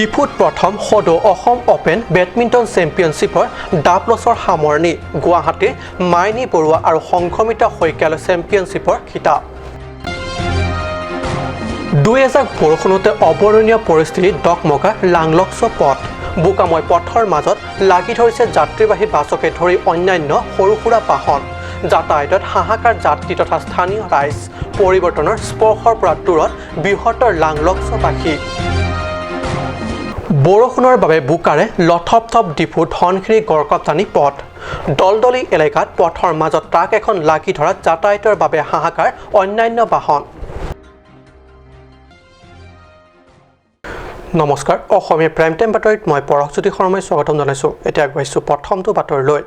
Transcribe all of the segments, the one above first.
ডিফুত প্ৰথম সদৌ অসম অ'পেন বেডমিণ্টন চেম্পিয়নশ্বিপৰ ডাবলছৰ সামৰণি। গুৱাহাটীৰ মাইনী বৰুৱা আৰু সংঘমিতা শইকীয়ালৈ চেম্পিয়নশ্বিপৰ খিতাপ। দুই এজাক বৰষুণতে অবৰ্ণনীয় পৰিস্থিতি ডকমকা লাংলকচ পথ। বোকাময় পথৰ মাজত লাগি ধৰিছে যাত্ৰীবাহী বাছকে ধৰি অন্যান্য সৰু সুৰা বাহন। যাতায়াতত হাহাকাৰ যাত্ৰী তথা স্থানীয় ৰাইজ। পৰিৱৰ্তনৰ স্পৰ্শৰ পৰা দূৰত বৃহত্তৰ লাংলকচবাসী। বৰষুণৰ বাবে বোকাৰে লথপথপ ডিফু ধনশিৰি গড়কাপ্তানি পথ। দলদলি এলেকাত পথৰ মাজত ট্ৰাক এখন লাগি ধৰাত যাতায়াতৰ বাবে হাহাকাৰ অন্যান্য বাহন। নমস্কাৰ, অসমীয়া প্ৰাইম টাইম বাতৰিত মই পৰশজ্যোতি শৰ্মাই স্বাগতম জনাইছোঁ। এতিয়া আগবাঢ়িছোঁ প্ৰথমটো বাতৰিলৈ।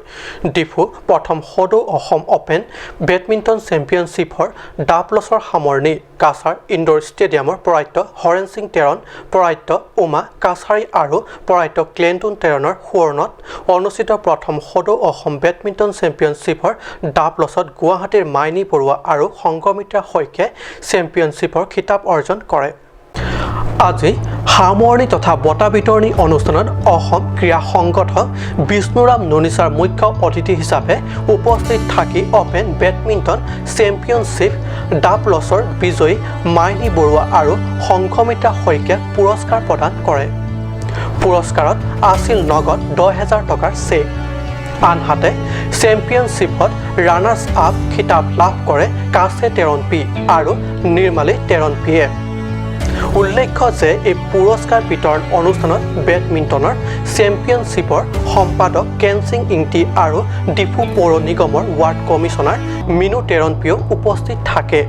ডিফু প্ৰথম সদৌ অসম অ'পেন বেডমিণ্টন চেম্পিয়নশ্বিপৰ ডাবলছৰ সামৰণি। কাছাৰ ইনডোৰ ষ্টেডিয়ামৰ প্ৰয়াত হৰেণ সিং টেৰণ, প্ৰয়াত উমা কাছাৰী আৰু প্ৰয়াত ক্লেণ্টন টেৰণৰ সোঁৱৰণত অনুষ্ঠিত প্ৰথম সদৌ অসম বেডমিণ্টন চেম্পিয়নশ্বিপৰ ডাবলছত গুৱাহাটীৰ মাইনী বৰুৱা আৰু সংঘমিত্ৰা শইকীয়াই চেম্পিয়নশ্বিপৰ খিতাপ অৰ্জন কৰে। আজি সামৰণি তথা বঁটা বিতৰণী অনুষ্ঠানত অসম ক্ৰীড়া সংগঠক বিষ্ণুৰাম নুনিচাৰ মুখ্য অতিথি হিচাপে উপস্থিত থাকি অ'পেন বেডমিণ্টন চেম্পিয়নশ্বিপ ডাবলছৰ বিজয়ী মাইনী বৰুৱা আৰু সংঘমিত্ৰা শইকীয়াক পুৰস্কাৰ প্ৰদান কৰে। পুৰস্কাৰত আছিল নগদ 10,000 টকাৰ চেক। আনহাতে চেম্পিয়নশ্বিপত ৰানাৰ্ছ আপ খিতাপ লাভ কৰে কাছে টেৰণ পি আৰু নিৰ্মালী টেৰণ পিয়ে। উল্লেখ্য যে এই পুৰস্কাৰ বিতৰণ অনুষ্ঠানত বেডমিণ্টনৰ চেম্পিয়নশ্বিপৰ সম্পাদক কেনচিং ইংটি আৰু ডিফু পৌৰ নিগমৰ ৱাৰ্ড কমিছনাৰ মিনু টেৰণপিও উপস্থিত থাকে।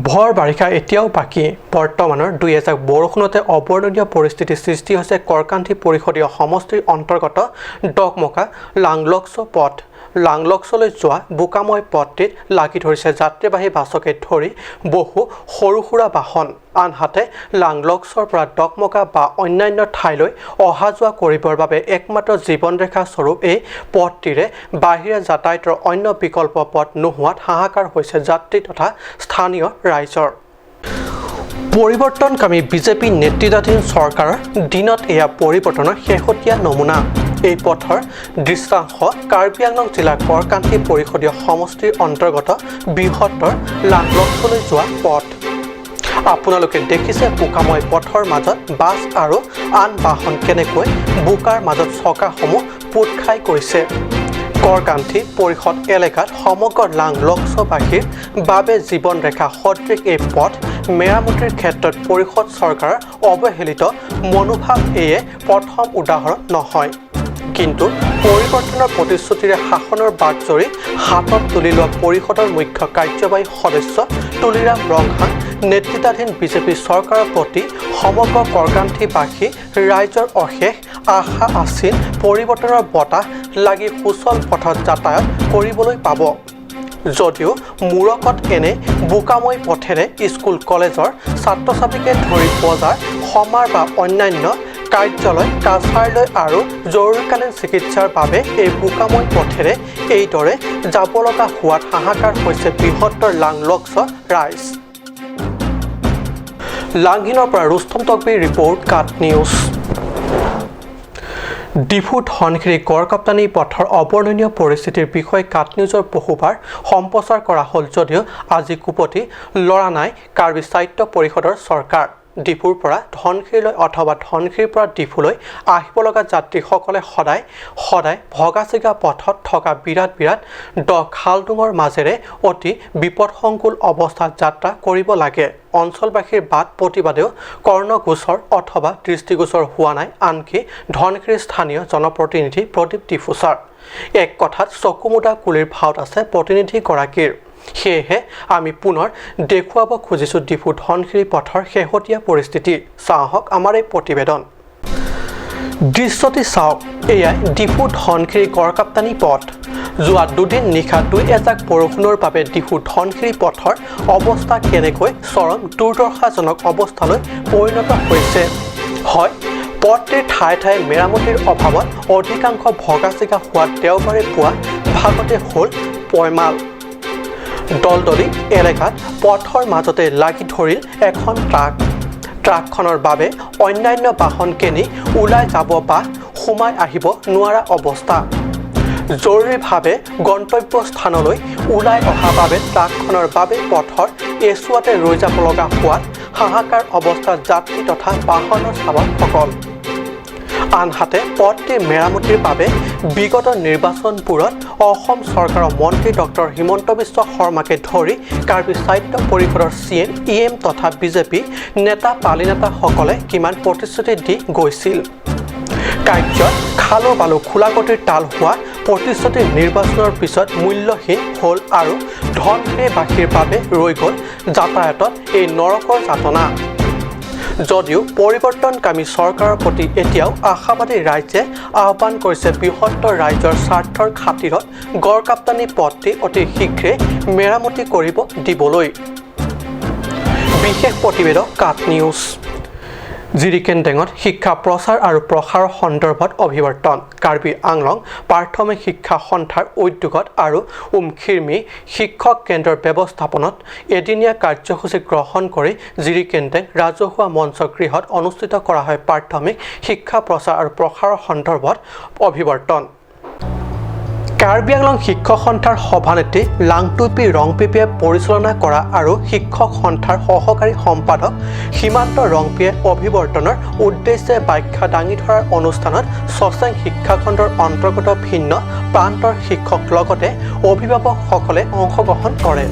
ভৰ বাৰিষা এতিয়াও বাকী। বৰ্তমানৰ দুই এজাক বৰষুণতে অবৰ্ণনীয় পৰিস্থিতিৰ সৃষ্টি হৈছে কৰকান্থি পৰিষদীয় সমষ্টিৰ অন্তৰ্গত ডকমকা লাংলকচ পথ। লাংলকচলৈ যোৱা বোকাময় পথটিত লাগি ধৰিছে যাত্ৰীবাহী বাছকে ধৰি বহু সৰু সুৰা বাহন। আনহাতে লাংলকচৰ পৰা ডকমকা বা অন্যান্য ঠাইলৈ অহা যোৱা কৰিবৰ বাবে একমাত্ৰ জীৱনৰেখা স্বৰূপ এই পথটিৰে বাহিৰে যাতায়াতৰ অন্য বিকল্প পথ নোহোৱাত হাহাকাৰ হৈছে যাত্ৰী তথা স্থানীয় ৰাইজৰ। পৰিৱৰ্তনকামী বিজেপি নেতৃত্বাধীন চৰকাৰৰ দিনত এয়া পৰিৱৰ্তনৰ শেহতীয়া নমুনা। এই পথৰ দৃশ্যাংশ কাৰ্বি আংলং জিলাৰ কৰকান্থি পৰিষদীয় সমষ্টিৰ অন্তৰ্গত বৃহত্তৰ লাংলকচলৈ যোৱা পথ। আপোনালোকে দেখিছে বোকাময় পথৰ মাজত বাছ আৰু আন বাহন কেনেকৈ বোকাৰ মাজত চকাসমূহ পোত খাই গৈছে। কৰকান্থি পৰিষদ এলেকাত সমগ্ৰ লাংলকচবাসীৰ বাবে জীৱনৰেখা সদৃশ এই পথ মেৰামতিৰ ক্ষেত্ৰত পৰিষদ চৰকাৰৰ অৱহেলিত মনোভাৱ এয়ে প্ৰথম উদাহৰণ নহয়। কিন্তু পৰিৱৰ্তনৰ প্ৰতিশ্ৰুতিৰে শাসনৰ বাটজৰি হাতত তুলি লোৱা পৰিষদৰ মুখ্য কাৰ্যবাহী সদস্য তুলিৰাম ৰংহাং নেতৃত্বাধীন বিজেপি চৰকাৰৰ প্ৰতি সমগ্ৰ কৰকান্থিবাসী ৰাইজৰ অশেষ আশা আছিল পৰিৱৰ্তনৰ বতাহ লাগি সুচল পথত যাতায়াত কৰিবলৈ পাব। যদিও মূৰকত এনে বোকাময় পথেৰে স্কুল কলেজৰ ছাত্ৰ ছাত্ৰীকে ধৰি বজাৰ সমাৰ বা অন্যান্য কাৰ্যালয় কাছাৰীলৈ আৰু জৰুৰীকালীন চিকিৎসাৰ বাবে এই বোকাময় পথেৰে এইদৰে যাব লগা হোৱাত হাহাকাৰ হৈছে বৃহত্তৰ লাংলকচ ৰাইজ। লাংহিনৰ পৰা ৰুস্তম তকবিৰ ৰিপৰ্ট, কাট নিউজ। ডিফু ধনশিৰি গড়কাপ্তানি পথৰ অবৰ্ণনীয় পৰিস্থিতিৰ বিষয়ে কাট নিউজৰ বহুবাৰ সম্প্ৰচাৰ কৰা হ'ল যদিও আজি কোপতি লৰা নাই কাৰ্বি সাহিত্য পৰিষদৰ চৰকাৰ। ডিফুৰ পৰা ধনশিৰিলৈ অথবা ধনশিৰিৰ পৰা ডিফুলৈ আহিব লগা যাত্ৰীসকলে সদায় সদায় ভগা চিগা পথত থকা বিৰাট বিৰাট দ খালডোঙৰ মাজেৰে অতি বিপদসংকুল অৱস্থাত যাত্ৰা কৰিব লাগে। অঞ্চলবাসীৰ বাদ প্ৰতিবাদেও কৰ্ণগোচৰ অথবা দৃষ্টিগোচৰ হোৱা নাই আনকি ধনশিৰিৰ স্থানীয় জনপ্ৰতিনিধি প্ৰদীপ ডিফুচাৰ। এক কথাত চকুমুদা কুলিৰ ভাওত আছে প্ৰতিনিধিগৰাকীৰ। সেয়েহে আমি পুনৰ দেখুৱাব খুজিছোঁ ডিফু ধনশিৰি পথৰ শেহতীয়া পৰিস্থিতি। চাওঁ আমাৰ এই প্ৰতিবেদন। দৃশ্যটি চাওক, এয়াই ডিফু ধনশিৰি গড়কাপ্তানি পথ। যোৱা দুদিন নিশা দুই এজাক বৰষুণৰ বাবে ডিফু ধনশিৰি পথৰ অৱস্থা কেনেকৈ চৰম দুৰ্দশাজনক অৱস্থালৈ পৰিণত হৈছে। হয়, পথটিৰ ঠায়ে ঠায়ে মেৰামতিৰ অভাৱত অধিকাংশ ভগা চিগা হোৱাত দেওবাৰে পুৱা ভাগতে হ'ল পয়মাল। দলদলি এলেকাত পথৰ মাজতে লাগি ধৰিল এখন ট্ৰাক। ট্ৰাকখনৰ বাবে অন্যান্য বাহন কেনি ওলাই যাব বা সোমাই আহিব নোৱাৰা অৱস্থা। জৰুৰীভাৱে গন্তব্য স্থানলৈ ওলাই অহা বাবে ট্ৰাকখনৰ বাবে পথৰ এচুৱাতে ৰৈ যাব লগা হোৱাত হাহাকাৰ অৱস্থাত যাত্ৰী তথা বাহনৰ চালকসকল। আনহাতে পথটিৰ মেৰামতিৰ বাবে বিগত নিৰ্বাচনবোৰত অসম চৰকাৰৰ মন্ত্ৰী ডক্টৰ হিমন্ত বিশ্ব শৰ্মাকে ধৰি কাৰ্বি সাহিত্য পৰিষদৰ চিএম, ইএম তথা বিজেপি নেতা পালিনেতাসকলে কিমান প্ৰতিশ্ৰুতি দি গৈছিল। কাৰ্যত খালো বালো খোলাগতিৰ তাল হোৱা প্ৰতিশ্ৰুতি নিৰ্বাচনৰ পিছত মূল্যহীন হ'ল আৰু ধনশিৰিবাসীৰ বাবে ৰৈ গ'ল যাতায়াতত এই নৰকৰ যাতনা। যদিও পৰিৱৰ্তনকামী চৰকাৰৰ প্ৰতি এতিয়াও আশাবাদী ৰাইজে আহ্বান কৰিছে বৃহত্তৰ ৰাইজৰ স্বাৰ্থৰ খাতিৰত গড়কাপ্তানি পথটি অতি শীঘ্ৰে মেৰামতি কৰিব দিবলৈ। বিশেষ প্ৰতিবেদক, কাট নিউজ। জিৰিকেনটেঙত শিক্ষা প্ৰচাৰ আৰু প্ৰসাৰৰ সন্দৰ্ভত অভিৱৰ্তন। কাৰ্বি আংলং প্ৰাথমিক শিক্ষা সন্থাৰ উদ্যোগত আৰু উমখিৰমি শিক্ষক কেন্দ্ৰৰ ব্যৱস্থাপনাত এদিনীয়া কাৰ্যসূচী গ্ৰহণ কৰি জিৰিকেনটেং ৰাজহুৱা মঞ্চ গৃহত অনুষ্ঠিত কৰা হয় প্ৰাথমিক শিক্ষা প্ৰচাৰ আৰু প্ৰসাৰৰ সন্দৰ্ভত অভিৱৰ্তন। কাৰ্বি আংলং শিক্ষক সন্থাৰ সভানেত্ৰী লাংটুপি ৰংপিপিয়ে পৰিচালনা কৰা আৰু শিক্ষক সন্থাৰ সহকাৰী সম্পাদক সীমান্ত ৰংপিয়ে অভিৱৰ্তনৰ উদ্দেশ্যে ব্যাখ্যা দাঙি ধৰাৰ অনুষ্ঠানত চচেং শিক্ষাখণ্ডৰ অন্তৰ্গত ভিন্ন প্ৰান্তৰ শিক্ষক লগতে অভিভাৱকসকলে অংশগ্ৰহণ কৰে।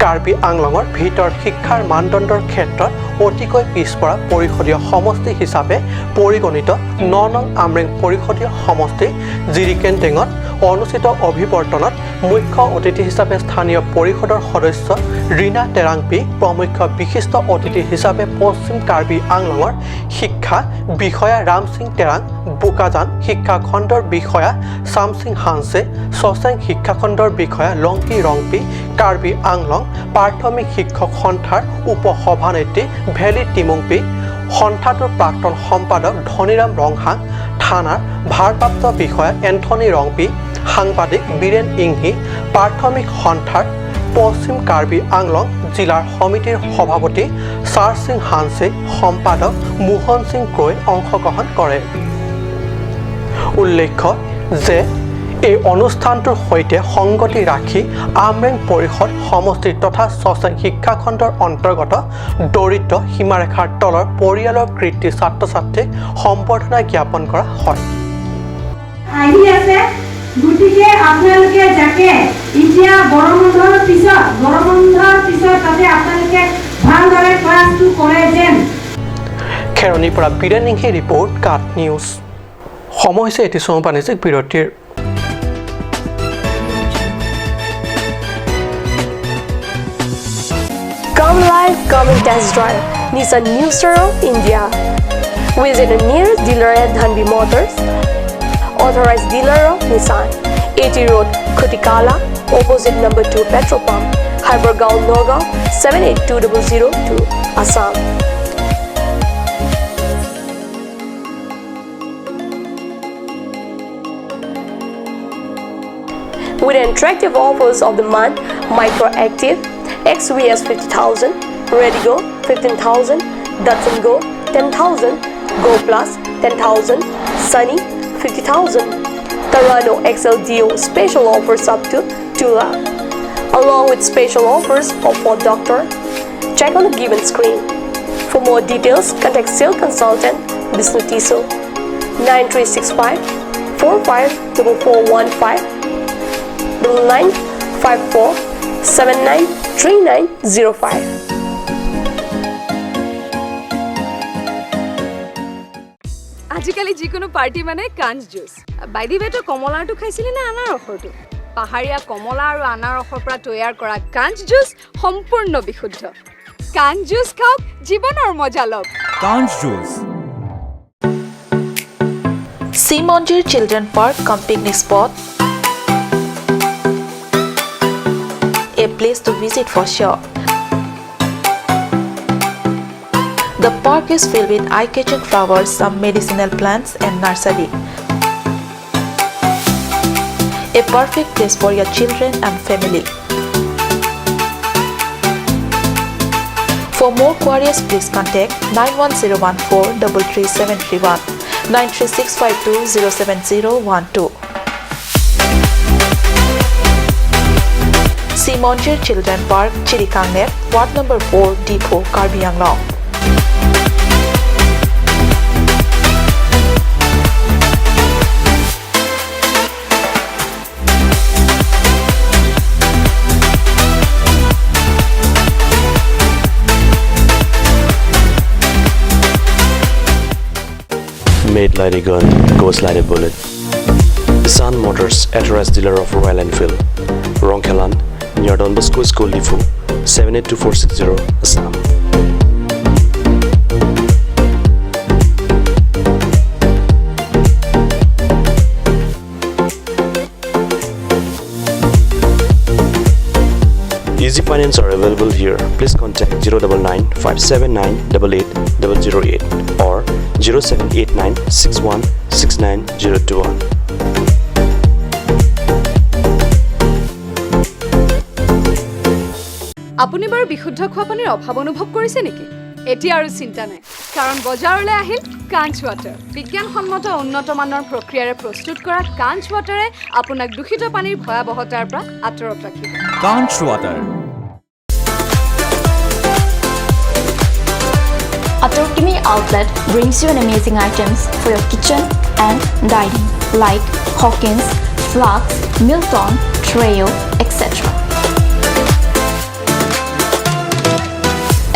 কাৰ্বি আংলঙৰ ভিতৰত শিক্ষাৰ মানদণ্ডৰ ক্ষেত্ৰত অতিকৈ পিছপৰা পৰিষদীয় সমষ্টি হিচাপে পৰিগণিত ন নং আমৰেং পৰিষদীয় সমষ্টি জিৰিকেনটেঙত অনুষ্ঠিত অভিৱৰ্তনত মুখ্য অতিথি হিচাপে স্থানীয় পৰিষদৰ সদস্য ৰীণা তেৰাংপি, প্ৰমুখ্য বিশিষ্ট অতিথি হিচাপে পশ্চিম কাৰ্বি আংলঙৰ শিক্ষা বিষয়া ৰামসিং তেৰাং, বোকাজান শিক্ষা খণ্ডৰ বিষয়া চামসিং হানছে, চচেং শিক্ষাখণ্ডৰ বিষয়া লংকি ৰংপি, কাৰ্বি আংলং প্ৰাথমিক শিক্ষক সন্থাৰ উপ সভানেত্ৰী ভেলী টিমুংপি, সন্থাটোৰ প্ৰাক্তন সম্পাদক ধনীৰাম ৰংহাং, থানাৰ ভাৰপ্ৰাপ্ত বিষয়া এন্থনী ৰংপি, সাংবাদিক বীৰেণ ইংহি, প্ৰাথমিক সন্থাৰ পশ্চিম কাৰ্বি আংলং জিলাৰ সমিতিৰ সভাপতি ছাৰ সিং হানছে, সম্পাদক মোহন সিং ক্ৰয় অংশগ্ৰহণ কৰে। উল্লেখ্য যে এই অনুষ্ঠানটোৰ সৈতে সংগতি ৰাখি আমৰেং পৰিষদ সমষ্টিৰ তথা চচেং শিক্ষাখণ্ডৰ অন্তৰ্গত দৰিদ্ৰ সীমাৰেখাৰ তলৰ পৰিয়ালৰ কৃতী ছাত্ৰ ছাত্ৰীক সম্বৰ্ধনা জ্ঞাপন কৰা হয়। আহি আছে। গতিকে আপোনালোকে যাতে এতিয়া গৰম বন্ধৰ পিছত যাতে আপোনালোকে ভালদৰে ক্লাছটো কৰে যেন। খেৰণিৰ পৰা বীৰেণ ইংহি, ৰিপৰ্ট, কাট নিউজ। সময় হৈছে এটি চমু বাণিজ্যিক বিৰতিৰ। Come live, come and test drive Nissan New Star of India. Visit the nearest dealer at Dhanbi Motors, authorized dealer of Nissan, AT Road, Khutikala, opposite number 2 petrol pump, Haibargaon, Nagaon, 782002, Assam. With attractive offers of the month, Micro Active, XVS 50,000, Ready Go 15,000, Datsun Go 10,000, Go Plus 10,000, Sunny 50,000, Terrano XLDO special offers up to 2 lakh, along with special offers of Ford Doctor. Check on the given screen. For more details, contact sales consultant Bishnu Tiso 9365 454415 9954 793905. আজিকালি যিকোনো party মানে কাঞ্চ juice. By the ৱে, তই কমলাৰটো খাইছিলি নে আনাৰসৰটো? পাহাৰীয়া কমলা আৰু আনাৰসৰ পৰা তৈয়াৰ কৰা কাঞ্চ জুচ সম্পূৰ্ণ বিশুদ্ধ। কাঞ্চ জুচ খাওক, জীৱনৰ মজা লওক। Conch Juice. Simonjir Children Park cum Picnic Spot, a place to visit for sure. The park is filled with eye-catching flowers, some medicinal plants and nursery. A perfect place for your children and family. For more queries, please contact 91014 33731, 93652 07012. Simonjir Children Park, Chirikangnep, Ward Number 4, Diphu, Karbi Anglong. Made like a gun, goes like a bullet. Sun Motors, authorized dealer of Royal Enfield, Rongkhelan, near Don Bosco School, Diphu, 782460, Assam. Easy finance are available here. Please contact 099 579 88 008 or 0789 61 69021. আপুনি বাৰু বিশুদ্ধ খোৱা পানীৰ অভাৱ অনুভৱ কৰিছে নেকি? এতিয়া আৰু চিন্তা নাই, কাৰণ বজাৰলৈ আহিল কাঞ্চ ৱাটাৰ। বিজ্ঞানসন্মত উন্নত মানৰ প্ৰক্ৰিয়াৰে প্ৰস্তুত কৰা কাঞ্চ ৱাটাৰে আপোনাক দূষিত পানীৰ ভয়াৱহতাৰ পৰা আঁতৰত ৰাখিব। Kanch water. Atorkimi outlet brings you an amazing items for your kitchen and dining like Hawkins, Flux, Milton, Treo, etc.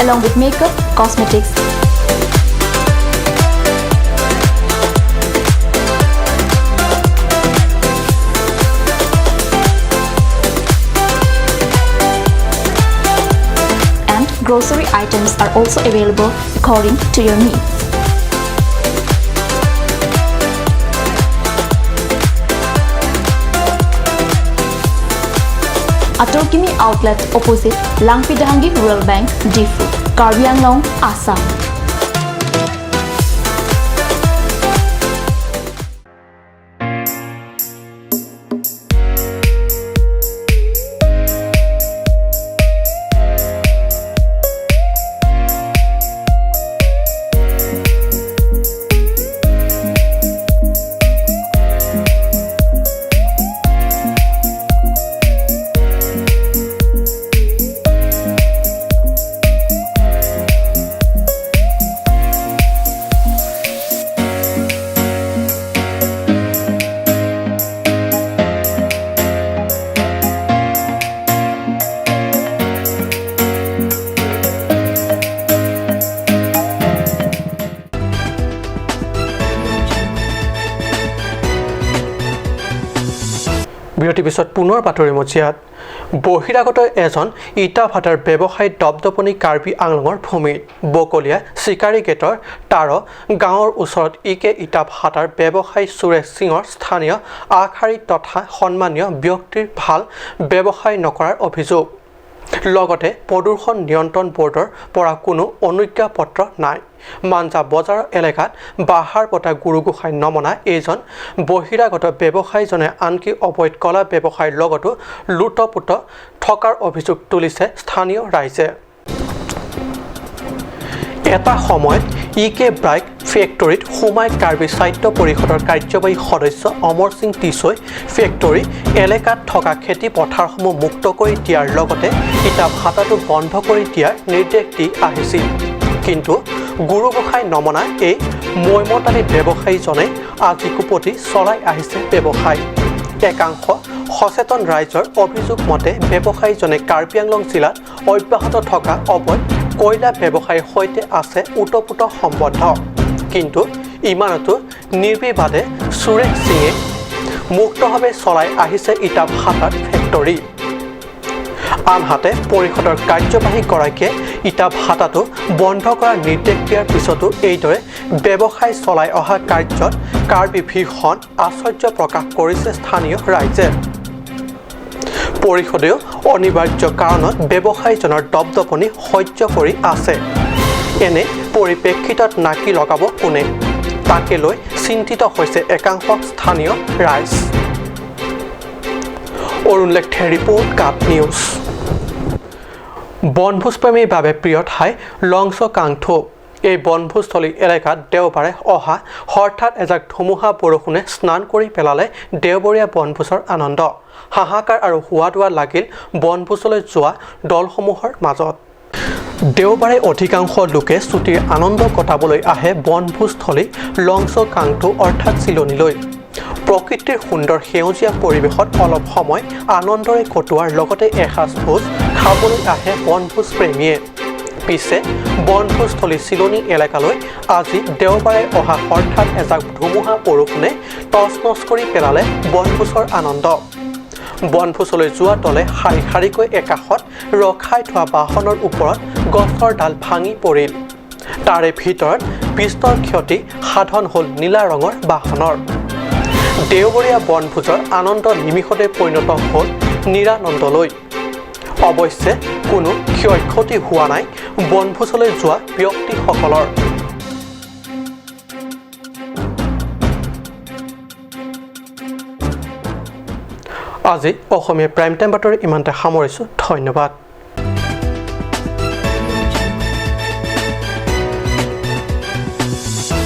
Along with makeup, cosmetics, and grocery items are also available according to your needs. Atorkimi outlet opposite Langpidahangi Rural Bank, Diphu, Karbi Anglong, Assam. বিৰতিৰ পিছত পুনৰ বাতৰি মজিয়াত। বহিৰাগত এজন ইটা ভাটাৰ ব্যৱসায়ী দপদপনি কাৰ্বি আংলঙৰ ভূমিত। বকলীয়া চিকাৰী গেটৰ তাৰ গাঁৱৰ ওচৰত ইকে ইটা ভাটাৰ ব্যৱসায়ী সুৰেশ সিঙৰ স্থানীয় আগশাৰী তথা সন্মানীয় ব্যক্তিৰ ভাল ব্যৱসায় নকৰাৰ অভিযোগ। লগতে প্ৰদূষণ নিয়ন্ত্ৰণ বৰ্ডৰ পৰা কোনো অনুজ্ঞাপত্ৰ নাই। মাঞ্জা বজাৰ এলেকাত বাহাৰ পতা গুৰু গোসাঁই নমনা এইজন বহিৰাগত ব্যৱসায়ীজনে আনকি অবৈধ কলা ব্যৱসায়ৰ লগতো লুটপুত থকাৰ অভিযোগ তুলিছে স্থানীয় ৰাইজে। এটা সময়ত ই কে ব্ৰাইক ফেক্টৰীত সোমাই কাৰ্বি সাহিত্য পৰিষদৰ কাৰ্যবাহী সদস্য অমৰ সিং টিছৈ ফেক্টৰী এলেকাত থকা খেতি পথাৰসমূহ মুক্ত কৰি দিয়াৰ লগতে ইটা ভাটাটো বন্ধ কৰি দিয়াৰ নিৰ্দেশ দি আহিছিল। কিন্তু গুৰু গোসাঁই নমনা এই মৈমতালী ব্যৱসায়ীজনে আজিকোপতি চলাই আহিছে ব্যৱসায়। একাংশ সচেতন ৰাইজৰ অভিযোগ মতে ব্যৱসায়ীজনে কাৰ্বি আংলং জিলাত অব্যাহত থকা অবৈধ কয়লা ব্যৱসায়ীৰ সৈতে আছে ওতপ্ৰোত সম্বন্ধ। কিন্তু ইমানতো নিৰ্বিবাদে সুৰেশ সিঙে মুক্তভাৱে চলাই আহিছে ইটা ভাটাৰ ফেক্টৰী। আনহাতে পৰিষদৰ কাৰ্যবাহীগৰাকীয়ে ইটা ভাটাটো বন্ধ কৰাৰ নিৰ্দেশ দিয়াৰ পিছতো এইদৰে ব্যৱসায় চলাই অহা কাৰ্যত কাৰ্বি ভীষণ আশ্চৰ্য প্ৰকাশ কৰিছে স্থানীয় ৰাইজে। পৰিষদেও অনিবাৰ্য কাৰণত ব্যৱসায়ীজনৰ দপদপনি সহ্য কৰি আছে। এনে পৰিপ্ৰেক্ষিতত নাকি লগাব কোনে, তাকে লৈ চিন্তিত হৈছে একাংশ স্থানীয় ৰাইজ। অৰুণ লেখথে ৰিপৰ্ট, কাপ নিউজ। বনভোজপ্ৰেমীৰ বাবে প্ৰিয় ঠাই লংছ কাংথু। এই বনভোজস্থলী এলেকাত দেওবাৰে অহা হঠাৎ এজাক ধুমুহা বৰষুণে স্নান কৰি পেলালে দেওবৰীয়া বনভোজৰ আনন্দ। হাহাকাৰ আৰু হুৱাদুৱা লাগিল বনভোজলৈ যোৱা দলসমূহৰ মাজত। দেওবাৰে অধিকাংশ লোকে ছুটীৰ আনন্দ কটাবলৈ আহে বনভোজস্থলী লংছ কাংথু অৰ্থাৎ চিলনীলৈ। প্ৰকৃতিৰ সুন্দৰ সেউজীয়া পৰিৱেশত অলপ সময় আনন্দৰে কটোৱাৰ লগতে এসাঁজ ভোজ খাবলৈ আহে বনভোজ প্ৰেমীয়ে। পিছে বনভোজস্থলী চিলনী এলেকালৈ আজি দেওবাৰে অহা হঠাৎ এজাক ধুমুহা বৰষুণে তচনচ কৰি পেলালে বনভোজৰ আনন্দ। বনভোজলৈ যোৱা দলে শাৰী শাৰীকৈ একাষত ৰখাই থোৱা বাহনৰ ওপৰত গছৰ ডাল ভাঙি পৰিল। তাৰে ভিতৰত বিস্তৰ ক্ষতি সাধন হ'ল নীলা ৰঙৰ বাহনৰ। দেওবৰীয়া বনভোজৰ আনন্দ নিমিষতে পৰিণত হ'ল নিৰানন্দলৈ। অৱশ্যে কোনো ক্ষয় ক্ষতি হোৱা নাই বনভোজলৈ যোৱা ব্যক্তিসকলৰ। আজি অসমীয়া প্ৰাইম টাইম বাতৰি ইমানতে সামৰিছোঁ। ধন্যবাদ।